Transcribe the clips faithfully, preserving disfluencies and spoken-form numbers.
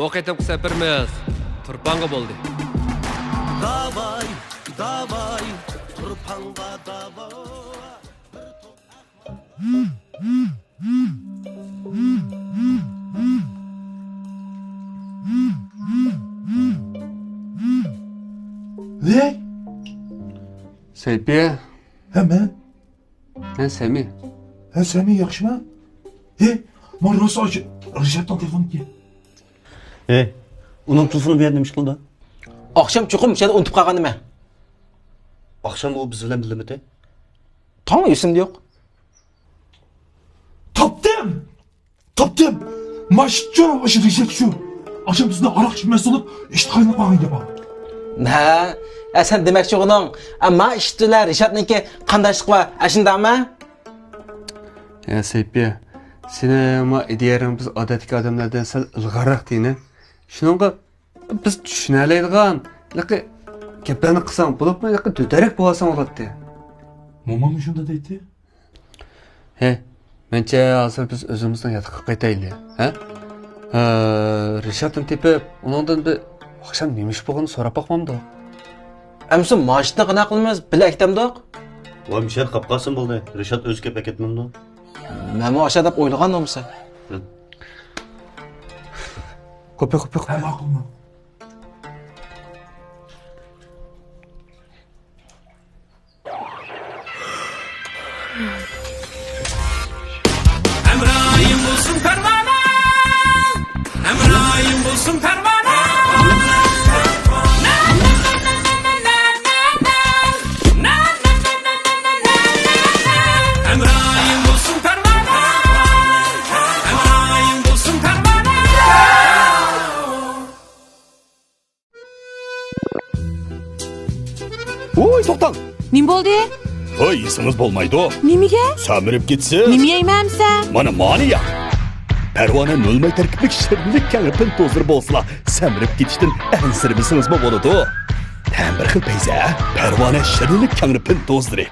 بۇ قېتىمقى سەپىرىمىز تۇرپانغا بولدى. داۋاي، داۋاي، تۇرپانغا داۋاي. ۋەي! سەيپى. ھە، مەن. مەن سەمى. ھە، سەمى، ياخشىما؟ ھە، مانا راست ئاشۇ رىشاتنىڭ تېلېفونىكەن. ھە، ئۇنىڭ تېلېفونى بۇ يەردە نېمە ئىش قىلىدۇ؟ ئاخشام چوقۇم مۇشۇ يەردە ئۇنتۇپ قالغان نېمە؟ ئاخشام ئۇ بىز بىلەن بىللىمىدى؟ تاڭ ئېسىمدە يوق. تاپتىم! تاپتىم! ماشۇ، ئاشۇ رىشات شۇ. ئاخشام بىزنى ھاراق ئىچىپ مەست بولۇپ، ئىشتىن قايناپ قالغان گەپ. ھە، ئە، سەن دېمەكچى ئۇنىڭ، ئە، ما ئىشتىلە رىشاتنىڭكى قانداشلىق بار، ئەشۇنداقمۇ؟ يا سەيپى، سېنىڭ ما ئىدىيەڭ بىز ئادەتتىكى ئادەملەردىن سەل ئىلغارراق دېيىنە. شۇنىڭغا بىز چۈشىنەلەيدىغان ھېلىقى گەپلەرنى قىلساڭ، بولۇپمۇ ھېلىقى دۆتەرەك بولساڭ بولاتتى. موماممۇ شۇنداق دەيتتى. ھەي، مەنچە ھازىر بىز ئۆزىمىزنىڭ ياتىقىغا قايتايلى، ھە؟ ھە، رىشاتنى تېپىپ، ئۇنىڭدىن بىر ئاخشام نېمە ئىش بولغىنىنى سوراپ باقمامدۇق؟ ئەمسە ماشىنىنى قانداق قىلىمىز؟ بىللە ئەكېتەمدۇق؟ ۋاي، مۇشۇ يەردە قاپ قالسىمۇ بولدى. رىشات ئۆزى كېلىپ ئەكەتمەمدۇ؟ مەنمۇ ئاشۇ دەپ ئويلىغان بولمىسا. قوپى، قوپى، قوپى. ھە، ماقۇل، ماقۇل. ھەمراھىم بولسۇن پەرۋانە، ھەمراھىم بولسۇن پەرۋانە. ھەمراھىم بولسۇن پەرۋانە، ھەمراھىم بولسۇن پەرۋانە. ۋوي، توختاڭ! نېمە بولدى؟ ھوي، يېسىڭىز بولمايدۇ. نېمىگە؟ سەمرىپ كېتىسىز. نېمە يەيمەن ئەمسە؟ مانا، مانى يەڭ. پەرۋانە نۆل ماي تەركىبلىك شىرىنلىك كەڭرى پىن توزىلىرى بولسىلا، سەمرىپ كېتىشتىن ئەنسىرىمىسىڭىزمۇ بولىدۇ. تەمى بىر خىل پەيزى، ھە؟ پەرۋانە شىرىنلىك كەڭرى پىن توزىلىرى.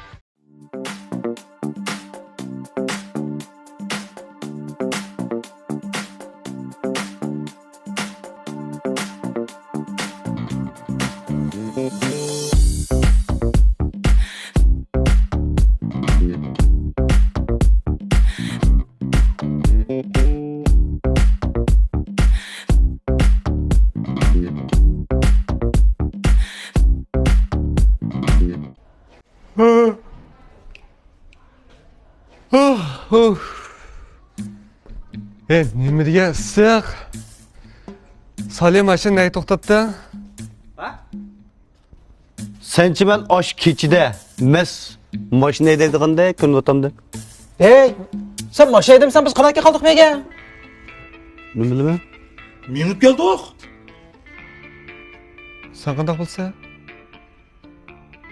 ھە، نېمە دېگەن ئىسسىق. سالى، ماشىنا نەگە توختاپتۇ؟ سەنچە مەن ئاشۇ كېچىدە مەس ماشىنا ھەيدەيدىغاندەك كۆرۈنۈۋاتامدۇ؟ ھەي، سەن ماشىنا ھەيدىمىسەن، بىز قانداق قالدۇق مەگە؟ نېمە بىلىمەن؟ مېڭىپ كەلدۇق. سەن قانداق بىلىسەن؟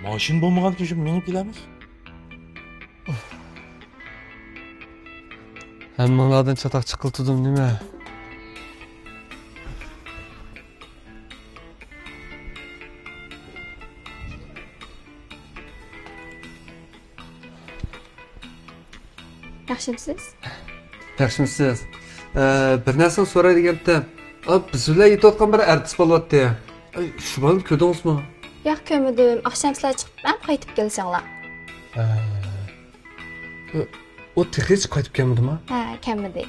ماشىنا بولمىغاندىكىن شۇ مېڭىپ كېلەمىز. ھەممىڭلاردىن چاتاق چىقىلتىدۇم نېمە؟ ياخشىمسىز؟ ياخشىمسىز؟ ئە، بىر نەرسىنى سوراي دېگەنتىم. ئا، بىز بىلەن يېتىۋاتقان بىر ئارتىس بولۇۋاتتى. ئەي، شۇ بالىنى كۆردىڭىزمۇ؟ ياق، كۆرمىدىم. ئاخشام سىلەر چىقىپ مەن قايتىپ كېلىشىڭلار. ئە، ئۇ تېخىچە قايتىپ كەلمىدىما؟ ھە، كەلمىدى.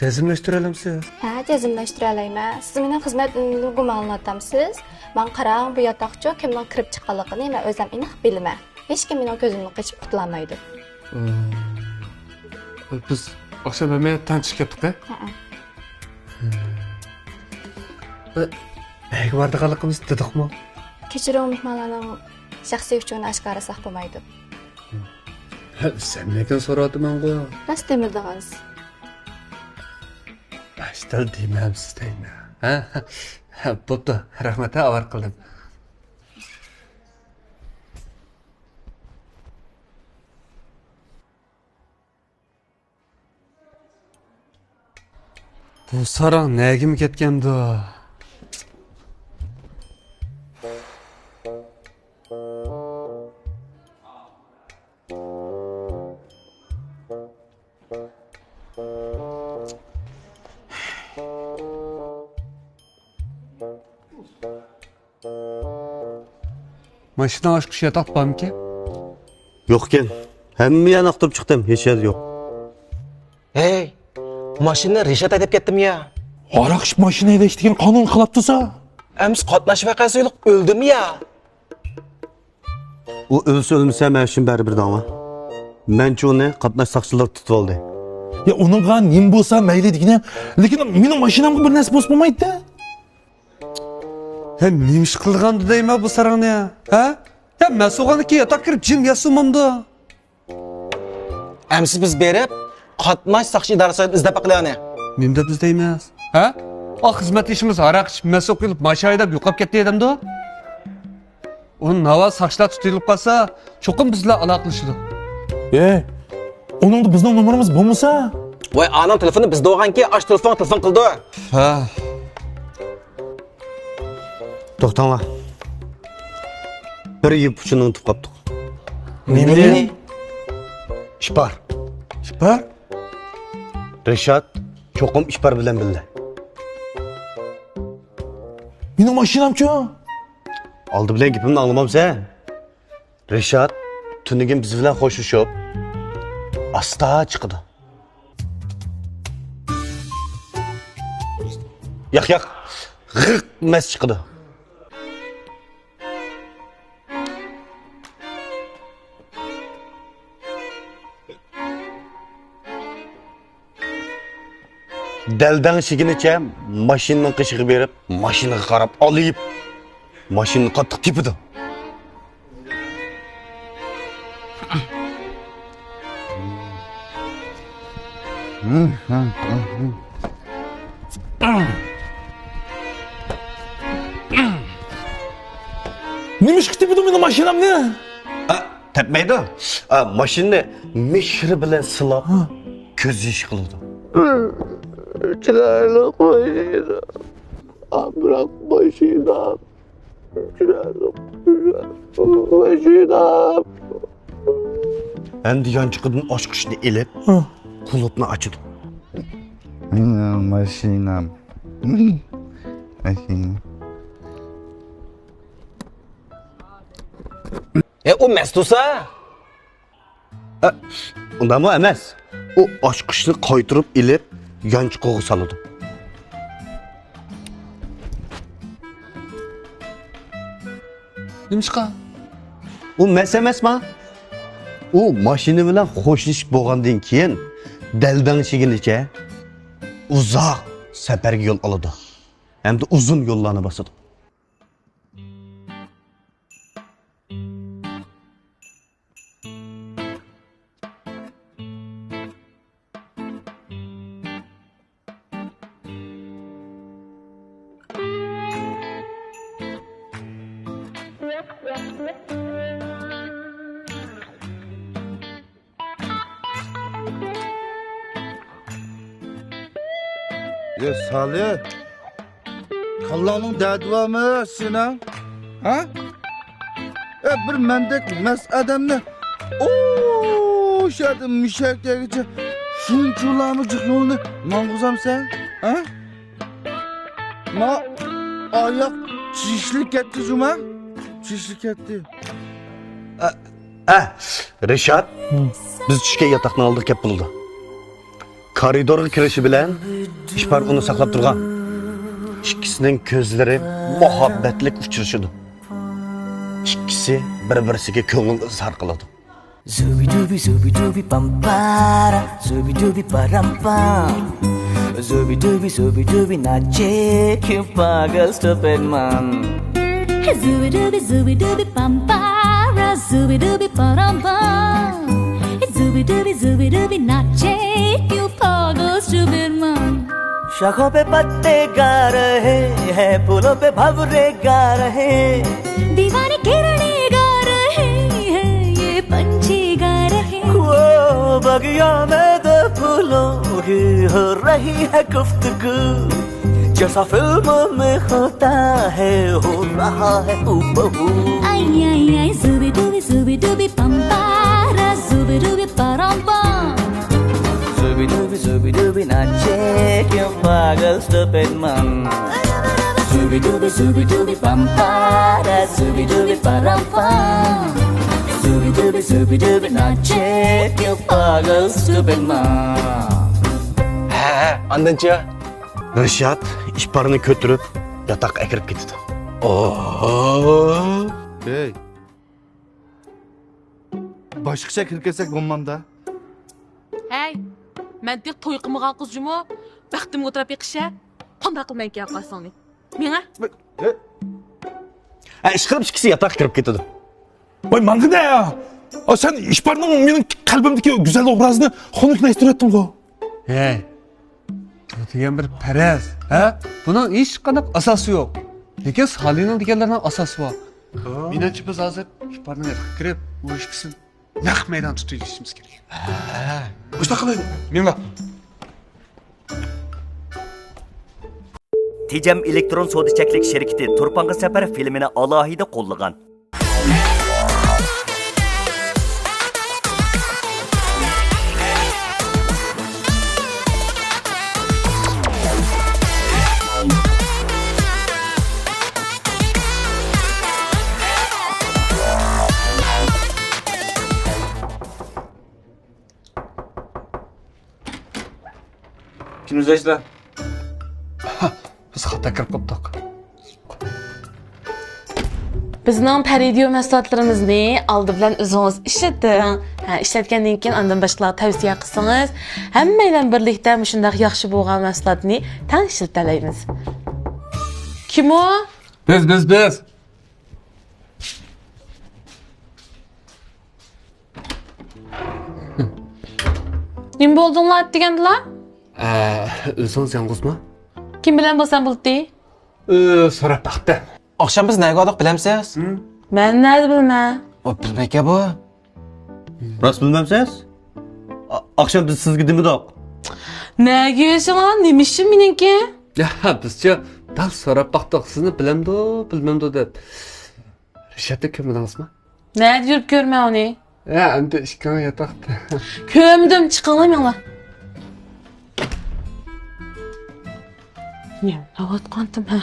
جەزملەشتۈرەلەمسىز؟ ھە، جەزملەشتۈرەلەيمەن. سىز مېنىڭ خىزمەت ئۆتۈمىمدىن گۇمانلىنىۋاتامسىز؟ ماڭا قاراڭ، بۇ ياتاقچۇ كىمنىڭ كىرىپ چىققانلىقىنى مەن ئۆزۈم ئېنىق بىلىمەن. ھېچكىم مېنىڭ كۆزۈمدىن قېچىپ قۇتۇلالمايدۇ. ئىم، بىز ئاخشام ھەممە تەڭ چىقىپ كەتتۇق-ھە؟ ھەئە. ئە، نەگە بارىدىغانلىقىمىزنى دېدۇقمۇ؟ كەچۈرۈڭ، مېھمانلارنىڭ شەخسىي ئۇچۇرىنى ئاشكارىلىساق بولمايدۇ. ھە، سەن نەگە سوراۋاتىمەنغۇ؟ راست دېمىدىڭىز. باشتا دېمەمسىز دەيمەن. ھە؟ ھە، بوپتۇ. رەھمەت، ھە، ئاۋارە قىلدىم. بۇ ساراڭ نەگىمۇ كەتكەندۇ؟ ماشىنا ئاچقۇچ ياتاق بارمىكىن؟ يوقكەن. ھەممە يەرنى ئاختۇرۇپ چىقتىم، ھېچ يەردە يوق. ھەي، ماشىنىنى رىشات ھەيدەپ كەتتىمۇ يا؟ ھاراق ئىچىپ ماشىنا ھەيدەش دېگەن قانۇنغا خىلاپ تۇرسا. ئەمىسە قاتناش ۋەقەسى بولۇپ ئۆلدىمۇ يا؟ ئۇ ئۆلسە ئۆلمىسە مەن ئۈچۈن بەرىبىر دەڭلا. مەنچە ئۇنى قاتناش ساقچىلىرى تۇتۇۋالدى. يا ئۇنىڭغا نېمە بولسا مەيلى دېگىنە، لېكىن مېنىڭ ماشىنامغا بىر نەرسە بولسا بولمايدۇ. ھە، نېمە ئىش قىلغاندا دەيمەن بۇ ساراڭنى؟ ھە؟ ھە، مەن سوغانكى ياتاق كىرىپ جىم ياسىمامدۇ؟ ئەمسە بىز بېرىپ، قاتناش ساقچى ئىدارىسىدىن ئىزدەپ باقىلى ئانى. نېمە دەپ ئىزدەيمىز؟ ھە؟ ئا، خىزمەتدىشىمىز ھاراق ئىچىپ، مەستخۇش قىلىپ، ماشىنا ھەيدەپ يوقاپ كەتتى دەمدۇ؟ ئۇ ناۋا ساقچىلار تۇتۇلۇپ قالسا، چوقۇم بىز بىلەن ئالاقىلىشىدۇ. ئەي، ئۇنىڭدا بىزنىڭ نومۇرىمىز بولمىسا؟ ۋاي، ئانىڭ تېلېفونى بىزدە بولغانكى، ئاش تېلېفونغا تېلېفون قىلىدۇ. ھە. توختاڭلار. بىر يىپ ئۇچىنى ئۇنتۇپ قاپتۇق. نېمىنى؟ ئىپار. ئىپار؟ رىشات چوقۇم ئىپار بىلەن بىللە. مېنىڭ ماشىنامچۇ؟ ئالدى بىلەن گېپىمنى ئاڭلىمامسەن؟ رىشات تۈنۈگۈن بىز بىلەن خوشلىشىپ، ئاستا چىقىدۇ. ياق، ياق، غىق مەس چىقىدۇ. دەلدەڭشىگىنىچە ماشىنىنىڭ قېشىغا بېرىپ، ماشىنىغا قاراپ ئالىيىپ، ماشىنىنى قاتتىق تېپىدۇ. نېمە ئىشقا تېپىدۇ مېنىڭ ماشىنامنى؟ ئا، تەپمەيدۇ. ئا، ماشىنىنى مىھرى بىلەن سىلاپ، ھە، كۆز يېشى قىلىدۇ. چىرايلىق ماشىنا. ئامراق ماشىنا. چىرايلىق ماشىنا. ئەمدى يانچۇقىدىن ئاچقۇچنى ئېلىپ، ھە، قۇلۇپنى ئاچىدۇ. مېنىڭ ماشىنام. ماشىنا. ئە، ئۇ مەستۇسا. ئە، ئۇنداقمۇ ئەمەس. ئۇ ئاچقۇچنى قايتۇرۇپ ئېلىپ، يانچۇقىغا سالىدۇ. نېمىشقا؟ ئۇ مەس ئەمەسما؟ ئۇ ماشىنا بىلەن خوشلىشىپ بولغاندىن كېيىن، دەلدەڭشىگىنىچە ئۇزاق سەپەرگە يول ئالىدۇ. ھەمدە ئۇزۇن يوللارنى باسىدۇ. يا سالى، كاللاڭنىڭ دەردى بارمۇ سېنىڭ؟ ھە؟ ئە، بىر مەندەك مەست ئادەمنى، ئۇ شۇ يەردىن مۇشۇ يەرگىچە شۇنچىلامۇ جىق يولنى ماڭغۇزامسەن؟ ھە؟ ما ئاياق چىشلىك كەتتى جۇما. چىشلىك كەتتى. ئە، ئە، رىشات، بىز چۈشكەن ياتاقنىڭ ئالدىغا كەپ بولىدۇ. كارىدورغا كىرىشى بىلەن ئىپار ئۇنى ساقلاپ تۇرغان. ئىككىسىنىڭ كۆزلىرى مۇھەببەتلىك ئۇچرىشىدۇ. ئىككىسى بىر-بىرسىگە كۆڭۈل ئىزھار قىلىدۇ. Zubi dubi, zubi dubi, pampara, zubi dubi, parampam. Zubi dubi, zubi dubi, nache kyun pagal stupid man. Zubi dubi, zubi dubi, pampara, zubi dubi, parampam. Zubi dubi, zubi dubi, nache kyun pagal stupid man. شاخوں پہ پتے گا رہے ہیں، پھولوں پہ بھنورے گا رہے ہیں۔ دیوانے کرنیں گا رہے ہیں، یہ پنچھی گا رہے ہیں۔ وہ بگیا میں دو پھولوں کی ہو رہی ہے گفتگو، جیسا فلموں میں ہوتا ہے، ہو رہا ہے ہو بہو۔ آئی آئی آئی، زوبی ڈوبی، زوبی ڈوبی، پمپارا، زوبی ڈوبی، پارام پام۔ زوبی ڈوبی، زوبی ڈوبی، ناچے کیوں پاگل stupid man۔ Zubi dubi, zubi dubi, bam para, zubi dubi, param pam. Zubi dubi, zubi dubi, not check your boggles, stupid mom. ھە، ھە، ئاندىنچە؟ رىشات ئىپارنى كۆتۈرۈپ ياتاققا ئەكىرىپ كېتىدۇ. ئوھو. ھەي. باشقىچە كىرىپ كەتسەك بولمامدا؟ ھەي، مەن تېخى توي قىلمىغان قىز جۇمۇ، بەختىمگە ئولتۇراپ بېقىشە. قانداق قىلىمەن ئىكەن قارىساڭنى؟ مېڭە. ھە، ئىشقىلىپ ئىككىسى ياتاققا كىرىپ كېتىدۇ. ۋاي، ماڭغىنە! ئا، سەن ئىپارنىڭ مېنىڭ قەلبىمدىكى گۈزەل ئوبرازىنى خۇنۈكلەشتۈرۈۋەتتىڭغۇ. ھەي، بۇ دېگەن بىر پەرەز، ھە؟ بۇنىڭ ھېچقانداق ئاساسى يوق. لېكىن سالىنىڭ دېگەنلىرىنىڭ ئاساسى بار. مېنىڭچە بىز ھازىر ئىپارنىڭ ياتىقىغا كىرىپ، ئۇ ئىككىسىنى نەق مەيدان تۇتۇۋېلىشىمىز كېرەك. ھە. مۇشۇنداق قىلايلى. مېڭە. تېجەم ئېلېكترون سودا چەكلىك شىركىتى تۇرپانغا سەپەر فىلىمىنى ئالاھىدە قوللىغان. كىم ئىزدەيسىلەر؟ بىز خاتا كىرىپ قاپتۇق. بىزنىڭ پەرىدىيو مەھسۇلاتلىرىمىزنى ئالدى بىلەن ئۆزىڭىز ئىشلىتىڭ. ھە، ئىشلەتكەندىن كېيىن ئاندىن باشقىلارغا تەۋسىيە قىلسىڭىز، ھەممەيلەن بىرلىكتە مۇشۇنداق ياخشى بولغان مەھسۇلاتنى تەڭ ئىشلىتەلەيمىز. كىم ئۇ؟ بىز، بىز، بىز. نېمە بولدۇڭلار دېگەندىلا؟ ئە، ئۆزىڭىز يالغۇزمۇ؟ كىم بىلەن بولسام بولاتتى؟ ئۆ، سوراپ باقتى. ئاخشام بىز نەگە باردۇق بىلەمسىز؟ مەن نەدە بىلىمەن؟ ئۇ بىلمەيكەن بۇ. راست بىلمەمسىز؟ ئا-، ئاخشام بىز سىزگە دېمىدۇق. نەگە يۈرۈشۈڭلار؟ نېمە ئىشىم مېنىڭكى؟ يا، بىزچۇ دەل سوراپ باقتۇق، سىزنى بىلەمدۇ، بىلمەمدۇ دەپ. رىشاتنى كۆرمىدىڭىزمۇ؟ نەدە يۈرۈپ كۆرىمەن ئۇنى؟ ھە، ئەمدى ئىككىڭلار ياتاقتا. كۆرمىدىم، چىقىڭلار مېڭىڭلار. نېمە قىلىۋاتقانتىم، ھە؟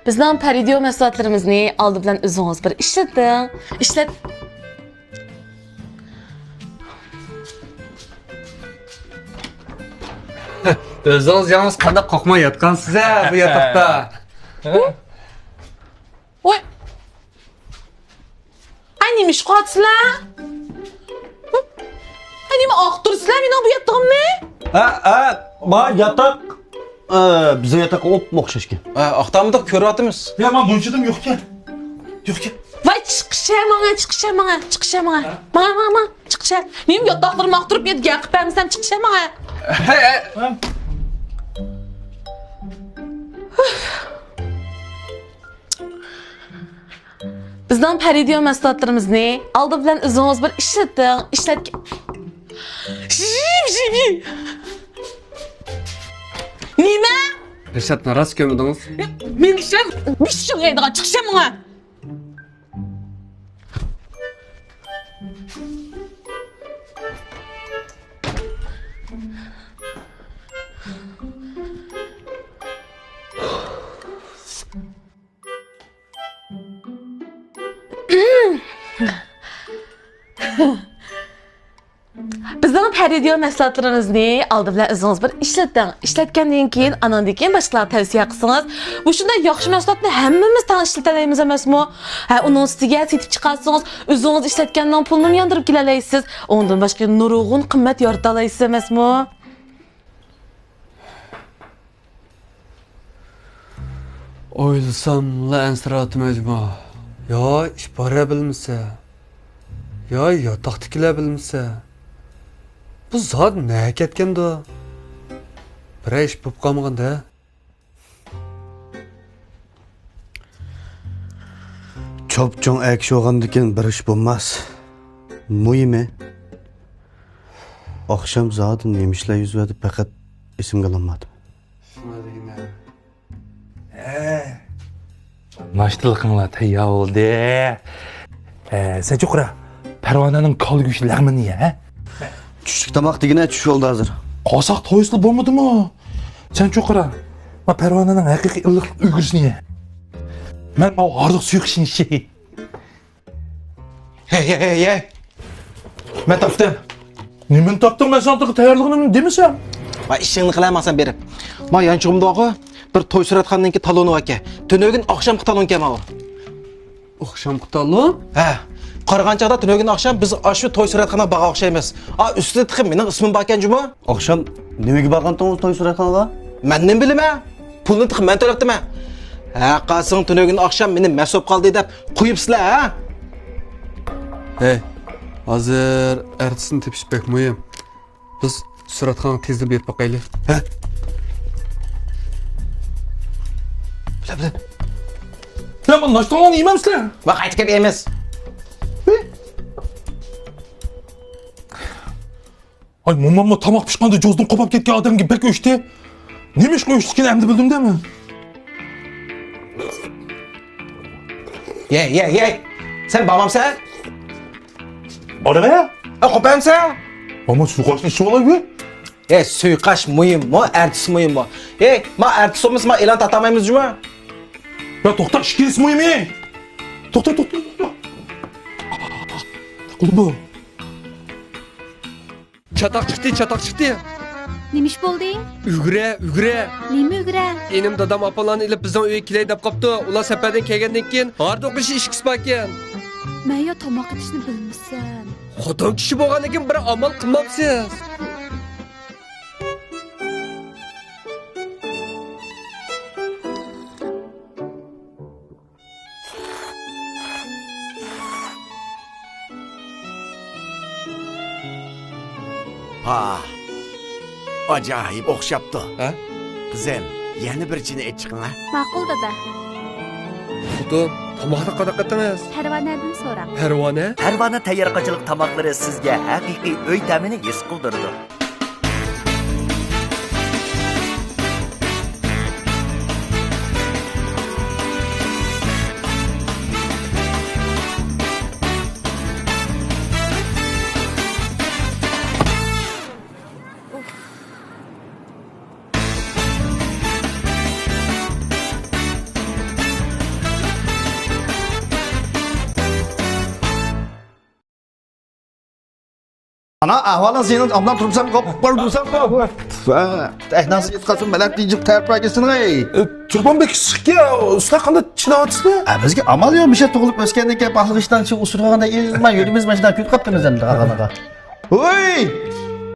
بىزنىڭ پەرىدىيو مەھسۇلاتلىرىمىزنى ئالدى بىلەن ئۆزىڭىز بىر ئىشلىتىڭ. ئىشلەت. ئۆزىڭىز يالغۇز قانداق قورقماي ياتقانسىز ھە بۇ ياتاقتا؟ ۋوي! ئاي، نېمە ئىش قىلىۋاتىسىلەر؟ ئاي، نېمە ئاختۇرىسىلەر مېنىڭ بۇ ياتىقىمنى؟ ھە، ھە، ما ياتاق. ئە، بىزنىڭ ياتاققا ئوپمۇ ئوخشاشكەن. ھە، ئاختارمىدۇق، كۆرۈۋاتىمىز. يا، ما مۇنچىدىم يوقكەن. يوقكەن. ۋاي، چىقىشە ماڭا، چىقىشە ماڭا، چىقىشە ماڭا. ماڭا، ماڭا، ماڭا، چىقىشە. مېنىڭ ياتاقلىرىمنى ئاختۇرۇپ، يەتكە قىلىپ بەرمىسەم، چىقىشە ماڭا. ھە، ھە. بىزنىڭ پەرىدىيو مەھسۇلاتلىرىمىزنى ئالدى بىلەن ئۆزىڭىز بىر ئىشلىتىڭ. ئىشلەتكەن. نېمە؟ رىشاتنى راست كۆرمىدىڭىز؟ مېنىڭ ئىشلەم بېشىڭ يەيدىغان چىقىشە ماڭا. بىزنىڭ پەرىدىيو مەھسۇلاتلىرىمىزنى ئالدى بىلەن ئۆزىڭىز بىر ئىشلىتىڭ. ئىشلەتكەندىن كېيىن، ئانىڭدىن كېيىن باشقىلارغا تەۋسىيە قىلسىڭىز، مۇشۇنداق ياخشى مەھسۇلاتنى ھەممىمىز تەڭ ئىشلىتەلەيمىز ئەمەسمۇ؟ ھە، ئۇنىڭ ئۈستىگە سېتىپ چىقارسىڭىز، ئۆزىڭىز ئىشلەتكەننىڭ پۇلىنىمۇ ياندۇرۇپ كېلەلەيسىز. ئۇنىڭدىن باشقا نۇرغۇن قىممەت يارىتالايسىز ئەمەسمۇ؟ ئويلىساملا ئەنسىرەۋاتىمەن جۇمۇ. يا ئىپارە بىلمىسە، يا ياتاقتىكىلەر بىلمىسە، بۇ زادى نەگە كەتكەندۇ؟ بىرەر ئىش بولۇپ قالمىغاندا. چوپچوڭ ئەكىشىۋالغاندىكىن بىر ئىش بولماس. مۇھىمى، ئاخشام زادى نېمە ئىشلار يۈز بەردى، پەقەت ئېسىمگە ئالالمىدىم. شۇڭا دېگىنە. ھە. ناشتىلىقىڭلار تەييار بولدى. ھە، سەن چوقۇرا پەرۋانەنىڭ كاللا گۆشى لەغمىنى يە، ھە؟ چۈشلۈك تاماق دېگىنە چۈش بولدى ھازىر. قورساق تويسىلا بولمىدىمۇ؟ سەن چوقۇرا ما پەرۋانىنىڭ ھەقىقىي ئىللىقلىق ئۈلگىسىنى يە. مەن ماۋۇ ھاردۇق سۇيۇقىشىنى ئىچەي. ھەي، ھەي، ھەي، ھەي. مەن تاپتىم. نېمىنى تاپتىڭ؟ مەن ساڭا تېخى تەييارلىقىنى دېمىسەم. ۋاي، ئىشىڭنى قىلە، ماڭسەن بېرىپ. ما يانچۇقۇمدا بارغۇ، بىر توي سۈرەتخانىنىڭكى تالونى باركەن. تۈنۈگۈن ئاخشامقى تالونكەن ماۋۇ. ئاخشامقى تالون؟ ھە. قارىغان چاغدا تۈنۈگۈن ئاخشام بىز ئاشۇ توي سۈرەتخانىغا بارغان ئوخشايمىز. ئا، ئۈستىدە تېخى مېنىڭ ئىسمىم باركەن جۇمۇ. ئاخشام نېمىگە بارغانتىڭىز توي سۈرەتخانىغا؟ مەن نېمە بىلىمەن؟ پۇلنى تېخى مەن تۆلەپتىمەن. ھە، قاسىڭ تۈنۈگۈن ئاخشام مېنى مەس بولۇپ قالدى دەپ قويۇپسىلەر، ھە؟ ھەي، ھازىر ئارتىسنى تېپىش بەك مۇھىم. بىز سۈرەتخانىغا تېزلا بېرىپ باقايلى. ھە؟ بىلە، بىلە. يا، بۇ ناشتىڭلارنى يېمەمسىلەر؟ ۋاي، قايتا كەپ يەيمىز. ھەي؟ ئاي، موماممۇ تاماق پىشقاندا جوزدىن قوپاپ كەتكەن ئادەمگە بەك ئۆچتى. نېمە ئىشقا ئۆچتىكىنى ئەمدى بىلدىم-دە مەن. يەي، يەي، يەي. سەن بارمامسەن؟ بارىمەن. ئە، قوپامسەن؟ ماما سۇيقاشنى ئىچىۋالاي بى. ئە، سۇيقاش مۇھىممۇ، ئەرتىس مۇھىممۇ؟ ئەي، ما ئەرتىس بولمىسا، ما ئېلان تارتالمايمىز جۇمۇ. يا توختا، ئىككىلىسى مۇھىم ئەي. توختا، توختا، توختا. قۇلۇبۇ. چاتاق چىقتى، چاتاق چىقتى. نېمە ئىش بولدى؟ ئۈگرە، ئۈگرە. نېمە ئۈگرە؟ ئىنىم دادام ئاپاملارنى ئېلىپ بىزنىڭ ئۆيگە كېلەي دەپ قاپتۇ. ئۇلار سەپەردىن كەلگەندىن كېيىن ھاردۇق ئېشى ئىچكۈسى باركەن. مەن يا تاماق ئېتىشنى بىلمىسەم. خوتۇن كىشى بولغاندىن كېيىن بىر ئامال قىلمامسىز؟ ھا، ئاجايىپ ئوخشاپتۇ. ھە؟ قىزىم، يەنە بىر چىنە ئېچىقىڭ ھە. ماقۇل، دادا. خوتۇن، تاماقنى قانداق قىلدىڭىز؟ پەرۋانەدىن سوراڭ. پەرۋانە؟ پەرۋانە تەييارقاچىلىق تاماقلىرى سىزگە ھەقىقىي ئۆي تەمىنى ھېس قىلدۇرىدۇ. ئانا، ئەھۋالىڭ زېنىڭ ئابلام تۇرۇپسەن، قوپ، قوپ، تۇرسام، قوپ. ئەھناسى يىتقاسۇن، مەلەت دېيىجىپ تەرەپ بەرگىسىن، ھەي. ئە، تۇرپان بەك ئىسسىقكەن، ئۇستا قانداق چىناۋاتىسىلەر؟ ئە، بىزگە ئامال يوق، مىشە تۇغۇلۇپ ئۆسكەندىن كېيىن باقلىق ئىشتان چىقىپ ئۇسسۇرغاندا ئېزىلماي يۈرىمىز، ماشىنا كۈتۈپ قاپتىمىز ئەمدى ئاغانىغا. ھوي!